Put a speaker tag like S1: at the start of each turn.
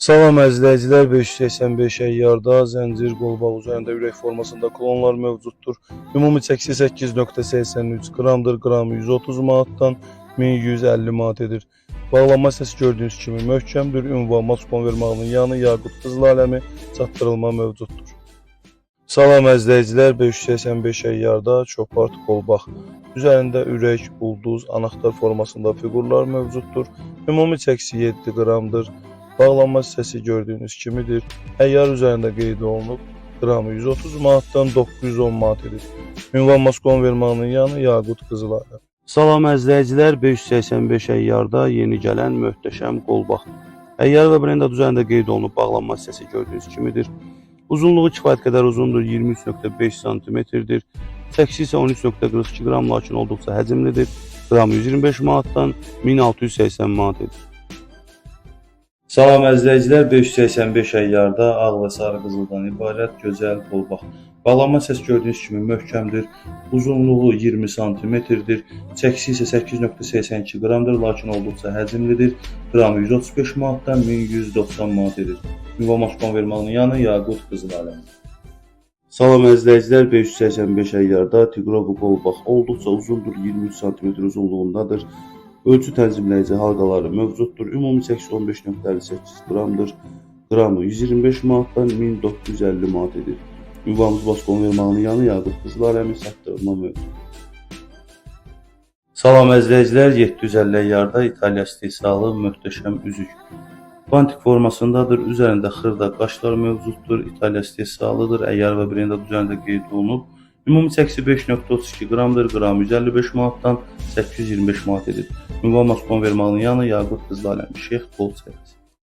S1: Salam əzizləyicilər, 585 əyyarda zəncir qolbaq üzərində ürək formasında klonlar mövcuddur. Ümumi çəkisi 8.83 qramdır, qramı 130 manatdan 1150 manat edir. Bağlanma hissəsi gördüyünüz kimi möhkəmdir. Ünvan Moskva vermağının yanı Yaqut Qızıl aləmi çatdırılma mövcuddur. Salam əzizləyicilər, 585 əyyarda çopart qolbaq. Üzərində ürək, ulduz, anahtar formasında fiqurlar mövcuddur. Ümumi çəkisi 7 qramdır. Bağlanma hissəsi gördüyünüz kimidir. Əyyar üzərində qeyd olunub. Qramı 130 manatdan 910 manat edir. Ünvan Moskva vermağının yanı Yaqut Qızıl aləmi. Salam əzizləyicilər, 585 əyyarda yeni gələn möhtəşəm qolbaq. Əyyar və brend adı üzərində qeyd olunub. Bağlanma hissəsi gördüyünüz kimidir. Uzunluğu kifayət qədər uzundur, 23.5 santimetrdir. Çəkisi isə 13.42 qram, lakin olduqca həcmlidir. Qramı 125 manatdan 1680 manat edir. Salam əzizləyicilər, 585 əyyarda ağ və sarı qızıldan ibarət gözəl qolbaq. Bağlanma hissəsi gördüyünüz kimi möhkəmdir. Uzunluğu 20 santimetrdir. Çəkisi isə 8.82 qramdır, lakin olduqca həcmlidir. Qramı 135 manatdan 1190 manat edir. Ünvan Moskva vermağının yanı Yaqut Qızıl aləmi. Salam əzizləyicilər, 585 əyyarda Tigrovu qolbaq olduqca uzundur, 23 sm uzunluğundadır. Ölçü tənzimləyici halqaları mövcuddur. Ümumi çəkisi 15.58 qramdır. Qramı 125 manatdan 1950 manat edir. Ünvanımız Moskva vermağının yanı Yaqut Qızıl aləmi çatdırılma mövcuddur. Salam əzizləyicilər, 750 əyyarda İtaliya istehsalı möhtəşəm üzük. Bantik formasındadır, üzərində xırda qaşlar mövcuddur, İtaliya istehsalıdır, əyyar və brend adı üzərində qeyd olunub. Ümumi çəkisi 5.32 qramdır, qramı 155 manatdan 825 manat edir. Ünvan Moskva vermağının yanı Yaqut Qızıl aləmi Şeyx qol çəkisi.